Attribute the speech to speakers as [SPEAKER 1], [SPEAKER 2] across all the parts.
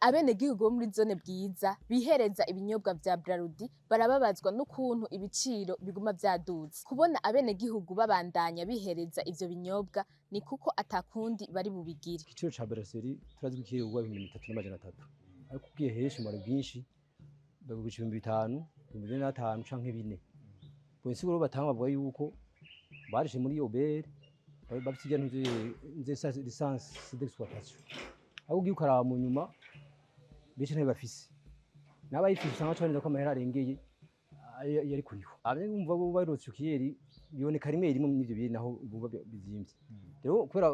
[SPEAKER 1] Abenegihugu bo muri zone Bwiza bihereza ibinyobwa vya Brarudi barababazwa n'ukuntu ibiciro biguma vyaduze. Kubona abenegihugu babandanya bihereza ivyo binyobwa ni kuko atakundi bari bubigire.
[SPEAKER 2] Igiciro ca brasserie turazi ko kiri 3300, ariko ugiye henshi mu bwinshi bagurisha 5000, 4500 canke 4. Bo insiguro batanga bavuga yuko barishe muri OBR, bafite irya ntuze licence d'exploitation, aho ugiye ukaraba mu nyuma benshi ntayo bafise, n'abayifise usanga baca ko amahera arengeye ayo yari kuriho. Abumva bo barotse kiyeri biboneka rimwe rimwe n'ivyo biri naho bumva bizimvye. Rero kubera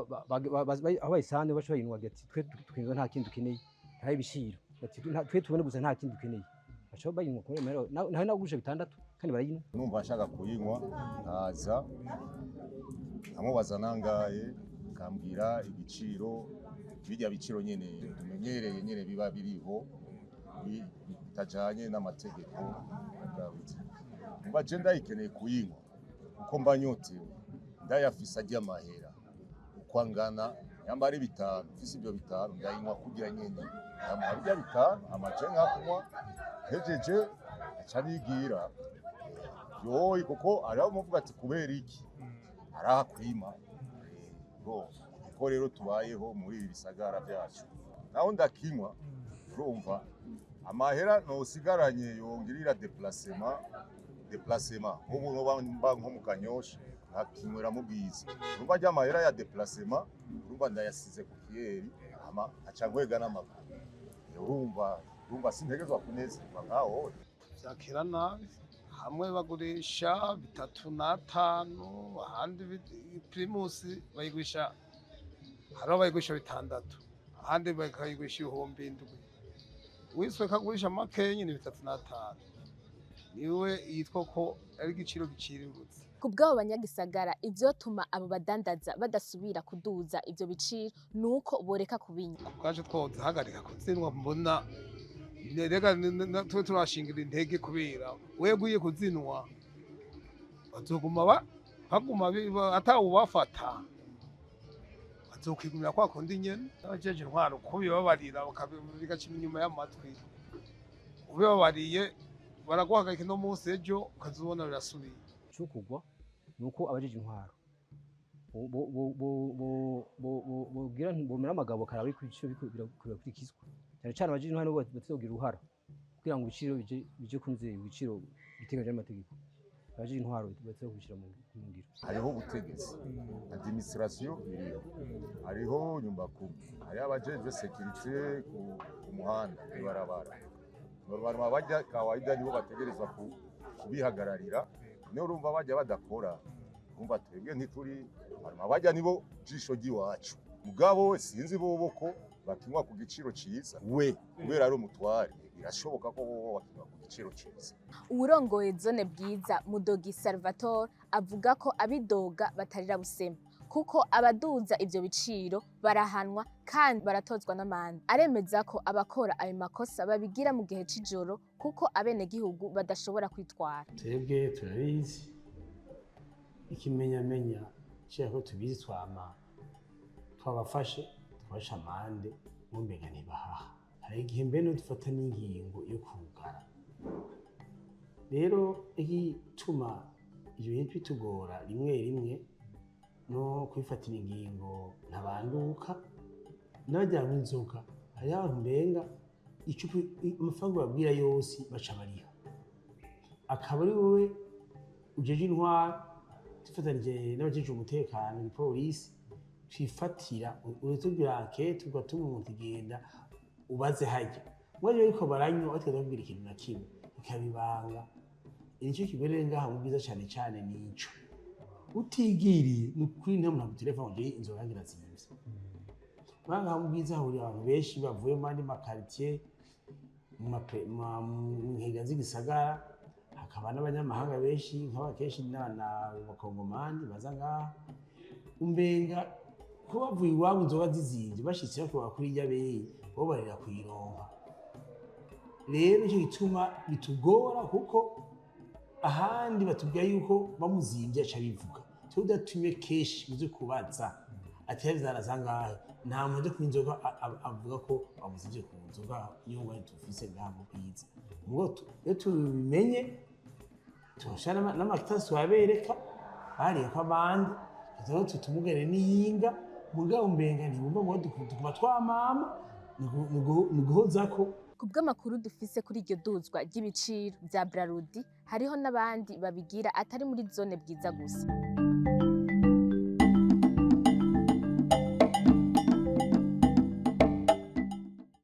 [SPEAKER 2] aho bayisanze baca bayinywa, ati twe twinzwa nta kindi dukeneye, nta ibiciro, ati twe tubone gusa, nta kindi dukeneye, baca bayinywa kubera amahera naho nagurisha 600 kandi barayinywa.
[SPEAKER 3] Numva nshaka kuyinywa, nkaza nkamubaza nangaye, akambwira igiciro, bijya biciro nyene tumenyereye nyene biba biriho bitajanye n'amategeko bwabutse. Mba je ndayikeneye kuyinywa kuko mba nyotewe, ndayafise arya amahera uko angana, yamba ari 5, mfise ibyo 5 ndayinywa kugira nyene ndamuha birya 5, amaje nkakunywa, hejeje aca nigira yoyi, kuko hariho umuvuga ati kubera iki arahakwima bro. Kuko rero tubayeho muri ibi bisagara byacu, naho ndakinywa, urumva amahera nosigaranye yongirira déplacement. Nk'ubu noba mba nko mu Kanyosha nkakinywera mu Bwiza, urumva rya amahera ya déplacement urumva ndayasize ku kiyeri, hama nkaca nkwega n'amaguru. Urumva sintegerezwa kunezerwa nkaho.
[SPEAKER 4] Vyakira nabi, hamwe bagurisha 35, ahandi Primus bayigurisha, hariho bayigurisha 6, ahandi bakayigurisha 7. Wiswe kagurisha makenyi ni 35, niwe yitwa ko ari igiciro giciriritse.
[SPEAKER 1] Ku bw'abo banyagisagara, ivyotuma abo badandaza badasubira kuduza ivyo biciro nuko boreka kubinywa.
[SPEAKER 4] Ku bwacu twozihagarika kuzinwa, mbona rega tube turashingira intege, kubera weguye kuzinwa bazoguma baguma atawubafata, bazokwigumira kwa kundi nyene. Abajeje intwaro kubibabarira bigaca inyuma y'amatwi, ubibabariye baraguhagarika ino munsi, ejo ukazibona birasubiye.
[SPEAKER 2] Cyo kugwa nuko abajeje intwaro bogira bomera amagabo karaba ko ibiciro birakurikizwa, cyane cyane abajeje intwaro nibo bazogira uruhara kugira ngo ibiciro bije kunze ibiciro biteganyijwe n'amategeko. Abajeje intwaro bazokwishira mu ngiro.
[SPEAKER 3] Hariho ubutegetsi, administration iriho, hariho nyumbakumi, hariho abajejwe sécurité ku muhanda, ibarabara. Normalement bajya kawaida nibo bategerezwa kubihagararira. Niyo urumva bajya badakora, urumva twebwe ntituri hanyuma, bajya nibo jisho ry'iwacu. Mugabo sinzi bobo ko bakinywa ku giciro ciza, we kubera ari umutware, birashoboka ko bobo bakinywa ku giciro ciza.
[SPEAKER 1] Uwurongoye zone Bwiza, Mudogi Salvatore, avuga ko abidoga batarira busema, kuko abaduza ivyo biciro barahanwa kandi baratozwa n'amande. Aremeza ko abakora ayo makosa babigira mu gihe c'ijoro kuko abenegihugu badashobora kwitwara.
[SPEAKER 5] Twebwe turabizi, ikimenyamenya kubera ko tubizi, twama twabafashe, twabashe amande, mumbega ntibahaha. Hari igihe mbere no dufata n'ingingo yo kugara. Rero igituma ibyo bintu bitugora rimwe rimwe no kwifatira ingingo ntabanduka, n'abajyanywe inzoga, hariho abantu mbenga icupa amafaranga babwira yose baca bariha, akaba ari wowe ujeje intwaro dufatanije n'abajejwe umutekano, igipolisi, twifatira uratubwira enquête, ugatuma umuntu igenda ubaze hajya mwari ariko baranywa, batwebwira ikintu na kimwe bikabibanga. Nicyo kibereye ngaha mu Bwiza cane cane, nico utigiriye ni ukuri nta muntu agutelefona ngo inzoga ngirazimvye. Ngaha mu Bwiza hahurira abantu benshi bavuye mu yandi ma quartier, mu nkengera z'igisagara, hakaba n'abanyamahanga benshi, nk'aba kenshi n'abakongomani baza ngaha. Umbenga ko bavuye iwabo inzoga zizimvye, bashitse bakubaka kuri irya beyi, bo barira kuyironka. Rero nicyo gituma bitugora, kuko ahandi batubwira yuko bamuzimvye aca bivuga, tudatumye kenshi muze kubaza ati yavyara zangahe. Nta muntu aje kunywa inzoga avuga ko babuze ku nzoga. Iyo ngwani tufise ngaha mu Bwiza, ubwo iyo tubimenye turashira n'amakitasi tukabereka bariye ko abandi tuzaho tutumugane n'iyinga, mugabo mbenga ntibumva ngo dukuma twamama ni uguhozako.
[SPEAKER 1] Ku bw'amakuru dufise kuri iryo duzwa ry'ibiciro vya Brarudi, hariho n'abandi babigira atari muri zone Bwiza gusa.